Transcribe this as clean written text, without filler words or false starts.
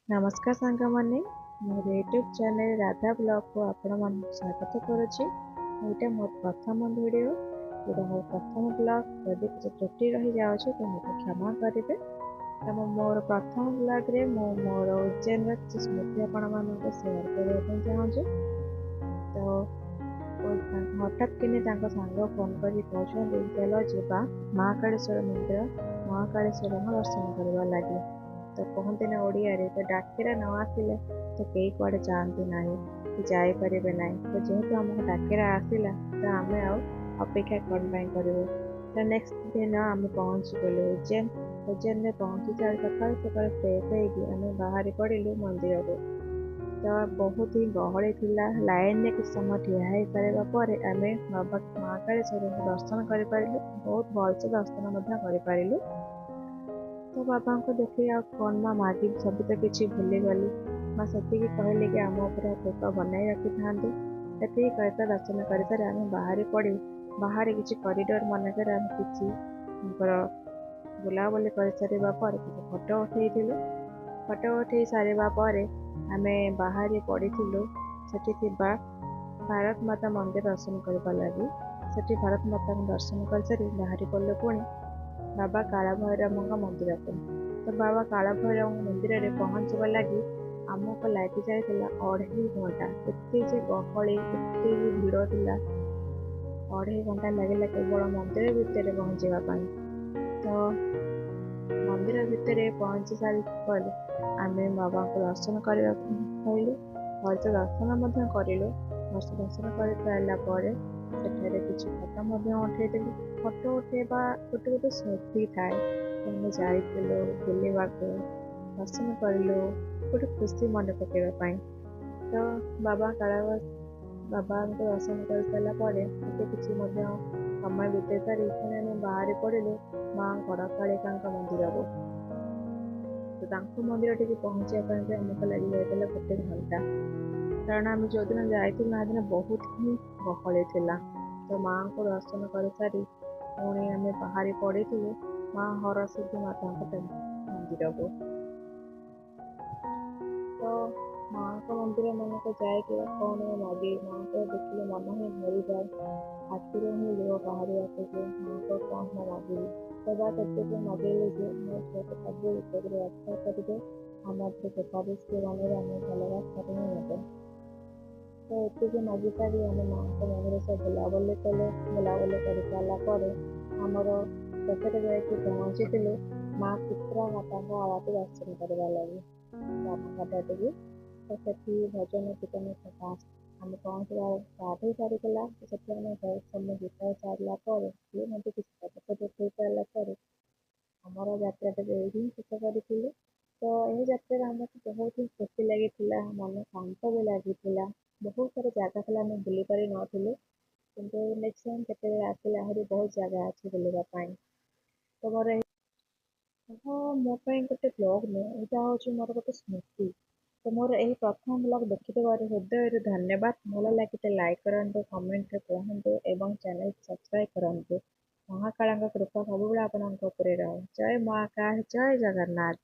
ନମସ୍କାର ସାଙ୍ଗମାନେ, ମୋର ୟୁଟ୍ୟୁବ୍ ଚ୍ୟାନେଲ୍ ରାଧା ବ୍ଲଗ୍କୁ ଆପଣମାନଙ୍କୁ ସ୍ୱାଗତ କରୁଛି। ଏଇଟା ମୋର ପ୍ରଥମ ଭିଡ଼ିଓ, ଏଇଟା ମୋର ପ୍ରଥମ ବ୍ଲଗ୍। ଯଦି କିଛି ତ୍ରୁଟି ରହିଯାଉଛି ତ ମୋତେ କ୍ଷମା କରିବେ। ତ ମୁଁ ମୋର ପ୍ରଥମ ବ୍ଲଗ୍ରେ ମୁଁ ମୋର ଉଜ୍ଜୈନର କିଛି ସ୍ମୃତି ଆପଣମାନଙ୍କୁ ସେୟାର କରିବା ପାଇଁ ଚାହୁଁଛି। ତ ହଠାତ୍ କିନି ତାଙ୍କ ସାଙ୍ଗ ଫୋନ୍ କରି କହୁଛନ୍ତି, ଚାଲ ଯିବା ମହାକାଳେଶ୍ୱର ମନ୍ଦିର, ମହାକାଳେଶ୍ୱରଙ୍କ ଦର୍ଶନ କରିବା ଲାଗି। ତ କୁହନ୍ତି ନା ଓଡ଼ିଆରେ, ତ ଡାକେରା ନ ଆସିଲେ ତ କେହି କୁଆଡ଼େ ଯାଆନ୍ତି ନାହିଁ କି ଯାଇପାରିବେ ନାହିଁ। ତ ଯେହେତୁ ଆମକୁ ଡାକେରା ଆସିଲା, ତ ଆମେ ଆଉ ଅପେକ୍ଷା କ'ଣ ପାଇଁ କରିବୁ? ତ ନେକ୍ସଟ ଦିନ ଆମେ ପହଞ୍ଚିଗଲୁ ଉଜ୍ଜୈନ। ଉଜ୍ଜୈନରେ ପହଞ୍ଚି ସାରି ସକାଳୁ ସକାଳୁ ଫ୍ରେଶ୍ ହେଇକି ଆମେ ବାହାରି ପଡ଼ିଲୁ ମନ୍ଦିରକୁ। ତ ବହୁତ ହିଁ ଗହଳି ଥିଲା। ଲାଇନରେ କିଛି ସମୟ ଠିଆ ହେଇସାରିବା ପରେ ଆମେ ବାବା ମହାକାଳେଶ୍ୱରଙ୍କୁ ଦର୍ଶନ କରିପାରିଲୁ, ବହୁତ ଭଲସେ ଦର୍ଶନ ମଧ୍ୟ କରିପାରିଲୁ। ତ ବାବାଙ୍କୁ ଦେଖି ଆଉ କ'ଣ ମା ମାଗିବି, ସବୁ ତ କିଛି ଭୁଲିଗଲି। ମା ସେତିକି କହିଲେ କି ଆମ ଉପରେ କୃପା ବନାଇ ରଖିଥାନ୍ତୁ। ସେତିକି କହିବା ଦର୍ଶନ କରିସାରି ଆମେ ବାହାରି ପଡ଼ି ବାହାରେ କିଛି କରିଡୋର ମାନଙ୍କରେ ଆମେ କିଛି ତାଙ୍କର ବୁଲାବୁଲି କରିସାରିବା ପରେ କିଛି ଫଟୋ ଉଠେଇଥିଲୁ। ଫଟୋ ଉଠେଇ ସାରିବା ପରେ ଆମେ ବାହାରି ପଡ଼ିଥିଲୁ ସେଠି ଥିବା ଭାରତ ମାତା ମନ୍ଦିର ଦର୍ଶନ କରିବା ଲାଗି। ସେଠି ଭାରତ ମାତାଙ୍କୁ ଦର୍ଶନ କରିସାରି ବାହାରି ପଡ଼ିଲୁ ପୁଣି ବାବା କାଳଭୈରବଙ୍କ ମନ୍ଦିରକୁ। ତ ବାବା କାଳଭୈରବଙ୍କ ମନ୍ଦିରରେ ପହଞ୍ଚିବା ଲାଗି ଆମକୁ ଲାଗି ଯାଇଥିଲା 2.5 ଘଣ୍ଟା। ଏତେ ଯେ ଗହଳି, ଏତେ ଯେ ଭିଡ଼ ଥିଲା, 2.5 ଘଣ୍ଟା ଲାଗିଲା କେବଳ ମନ୍ଦିର ଭିତରେ ପହଞ୍ଚିବା ପାଇଁ। ତ ମନ୍ଦିର ଭିତରେ ପହଞ୍ଚି ସାରିଲା ପରେ ଆମେ ବାବାଙ୍କୁ ଦର୍ଶନ କରିବାକୁ କହିଲୁ, ଭଲସେ ଦର୍ଶନ ମଧ୍ୟ କରିଲୁ। ଭଲସେ ଦର୍ଶନ କରିସାରିଲା ପରେ ସେଠାରେ କିଛି ଫଟୋ ମଧ୍ୟ ଉଠେଇଥିଲୁ। ଫଟୋ ଉଠେଇବା ଗୋଟେ ଗୋଟେ ସ୍ମୃତି ଥାଏ। ଆମେ ଯାଇଥିଲୁ ବୁଲିବାକୁ, ଦର୍ଶନ କରିଲୁ, ଗୋଟେ ଖୁସି ମନେ ପକେଇବା ପାଇଁ। ତ ବାବା କାଳ ବାବାଙ୍କୁ ଦର୍ଶନ କରିସାରିଲା ପରେ ସେଠି କିଛି ମଧ୍ୟ ସମୟ ବିତେଇ ସାରି ପୁଣି ଆମେ ବାହାରି ପଡ଼ିଲୁ ମା ଗଡ଼କାଳିକାଙ୍କ ମନ୍ଦିରକୁ। ତ ତାଙ୍କ ମନ୍ଦିର ଟିକେ ପହଞ୍ଚିବା ପାଇଁ ବି ଆମକୁ ଲାଗି ଯାଇଥିଲା ଗୋଟେ ଘଣ୍ଟା, କାରଣ ଆମେ ଯେଉଁଦିନ ଯାଇଥିଲୁ ସେଦିନ ବହୁତ ହିଁ ଗହଳି ଥିଲା। ତ ମାଆଙ୍କୁ ଦର୍ଶନ କରିସାରି ପୁଣି ଆମେ ବାହାରି ପଡ଼ିଥିଲୁ ମା ହରସିଦ୍ଧି ମାତାଙ୍କ ମନ୍ଦିରକୁ। ତ ମାଆଙ୍କ ମନ୍ଦିର ମାନଙ୍କୁ ଯାଇକି କ'ଣ ମାଗି, ମାଆଙ୍କୁ ଦେଖିଲେ ମନ ହିଁ ଭରିଯାଏ, ଆଖିରୁ ହିଁ ଲୁହ ବାହାରି ଆସେ ଯେ ମାଆଙ୍କୁ କ'ଣ ମାଗିବି। ତ ବାସ୍ ଏତିକି ମାଗିଲି ଯେ ମୋ ଝିଅକୁ ସବୁ ବିପଦରୁ ରକ୍ଷା କରିବେ, ଆମ ଉପରେ କୃପା ଦୃଷ୍ଟି ବନେଇବେ, ଆମେ ଭଲ ରାସ୍ତାରେ ହିଁ ନେବେ। ତ ଏତିକି ମାଗିସାରି ଆମେ ମାଆଙ୍କ ମନ୍ଦିର ସବୁ ବୁଲାବୁଲି କଲୁ। ବୁଲାବୁଲି କରିସାରିଲା ପରେ ଆମର ଶେଷରେ ଯାଇକି ପହଞ୍ଚିଥିଲୁ ମା କ୍ଷିପ୍ରା ମାତାଙ୍କ ଆଳତି ଦର୍ଶନ କରିବା ଲାଗି ରାମଘାଟ ଟିକେ। ତ ସେଠି ଭଜନ କୀର୍ତ୍ତନ ଆମେ ପହଞ୍ଚିବା ଷ୍ଟାର୍ଟ ହେଇସାରିଥିଲା। ତ ସେଠି ଆମେ ବହୁତ ସମୟ ବିତାଇ ସାରିଲା ପରେ, ସିଏ ମଧ୍ୟ କିଛି ଫଟୋ ଫଟୋ ଉଠେଇ ସାରିଲା ପରେ ଆମର ଯାତ୍ରାଟାକୁ ଏଇଠି ହିଁ ଶେଷ କରିଥିଲୁ। ତ ଏହି ଯାତ୍ରାରେ ଆମକୁ ବହୁତ ହିଁ ଖୁସି ଲାଗିଥିଲା, ମନ ଶାନ୍ତ ବି ଲାଗିଥିଲା। ବହୁତ ସାରା ଜାଗା ଥିଲା, ଆମେ ବୁଲି ପାରିନଥିଲୁ, କିନ୍ତୁ ନେକ୍ସଟ ଟାଇମ୍ କେତେବେଳେ ଆସିଲେ ଆହୁରି ବହୁତ ଜାଗା ଅଛି ବୁଲିବା ପାଇଁ। ତ ମୋର ମୋ ପାଇଁ ଗୋଟେ ବ୍ଲଗ୍ ନୁହେଁ, ଏଇଟା ହେଉଛି ମୋର ଗୋଟେ ସ୍ମୃତି। ତ ମୋର ଏହି ପ୍ରଥମ ବ୍ଲଗ୍ ଦେଖିଥିବାରୁ ହୃଦୟରୁ ଧନ୍ୟବାଦ। ଭଲ ଲାଗିଲେ ଲାଇକ୍ କରନ୍ତୁ, କମେଣ୍ଟରେ କୁହନ୍ତୁ ଏବଂ ଚ୍ୟାନେଲ୍ ସବସ୍କ୍ରାଇବ୍ କରନ୍ତୁ। ମହାକାଳଙ୍କ କୃପା ସବୁବେଳେ ଆପଣଙ୍କ ଉପରେ ରହୁ। ଜୟ ମହାକାଳ, ଜୟ ଜଗନ୍ନାଥ।